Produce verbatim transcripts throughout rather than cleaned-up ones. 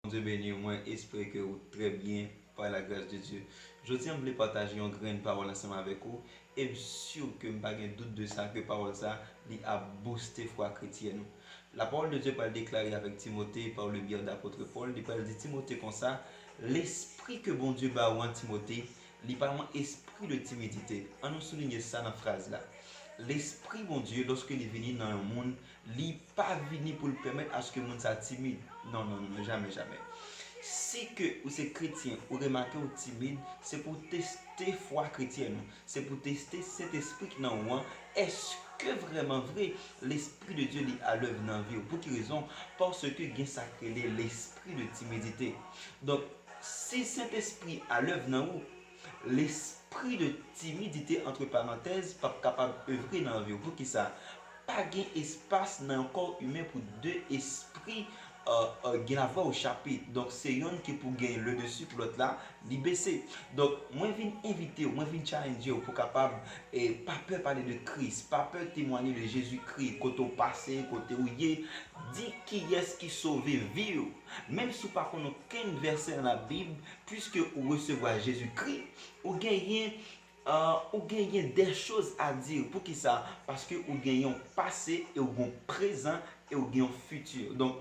Bondye beni w, mwen espere ke ou trè byen pa la gras de Dye. Jodi a, m vle pataje yon grenn pawòl ansanm avèk ou, e m si ke m pa gen dout de sa ke pawòl sa, li ap bouste fwa kretyèn ou. La parole de Dieu pral deklare avèk Timote par le biais d'apôtre Paul, li pral di Timote konsa, lespri ke Bondye ba ou an Timote, li pa yon espri de timidite. An nou soulinye sa nan fraz la. Lespri Bondye, lòske li vini nan yon moun, li pa vini pou l pèmèt aske moun sa timid. Non, non, non, jamè, jamè. Si ke ou se kretyen, ou remake ou timid, se pou teste fwa kretyèn ou. Se pou teste Sentespri ki nan ou an. Èske vrèman vre Lespri de Dye li alèv nan vi w? Pou ki rezon? Paske gen sa k rele lespri de timidite. Donk, si Sentespri alèv nan ou, lespri de timidite, antre parantèz, p ap kapab evre nan vi w. Poukisa? Pa gen espas nan yon kò imen pou de espri euh, euh, gen lavwa o chapit. Donk, se yonn ki pou gen le desi pou lòt la, li bese. Donk, mwen vin envite w, mwen vin challenge w pou kapab eh, pa pè pale de Kris, pa pè temwanye de Jezikri, kote w pase, kote w ye. Di kiyès ki sove vi w. Menm si w pa konn okenn vèsè nan Labib, piske ou resevwa Jezikri, ou genyen, euh, ou genyen des choses à dire. Poukisa? Paske ou gen yon pase e ou gen yon prezan e ou gen yon fiti. Donk,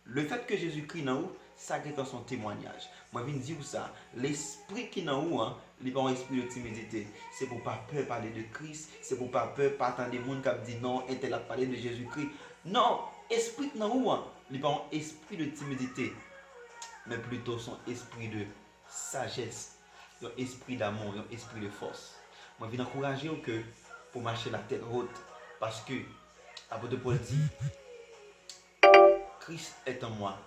le fait que Jezikri nan ou, sa gentan se yon temwayaj. Mwen vin di w sa, lespri ki nan ou an, li pa yon espri de timidite. Se pou pa pè pale de Kris, se pou pa pè pa tande moun k ap di non, entèl ap pale de Jezikri. Non, espri k nan ou an, li pa yon espri de timidite, men plito se yon espri de sajès, yon espri damou, yon espri de fòs. Mwen vin ankouraje w ke pou mache la tèt wot, paske apot Pòl di, Christ est en moi,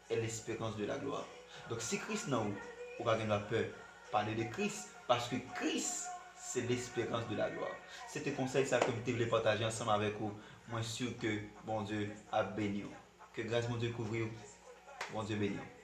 est l'espérance de la gloire. Donk, si Kris nan ou, ou pa gen dwa pè pale de Kris, paske Kris se lesperans de la glwa. Se te konsèy sa ke m te vle pataje ansanm avèk ou. Mwen si ke Bondye ap beni w. Ke gras Bondye kouvri w. Bondye beni w.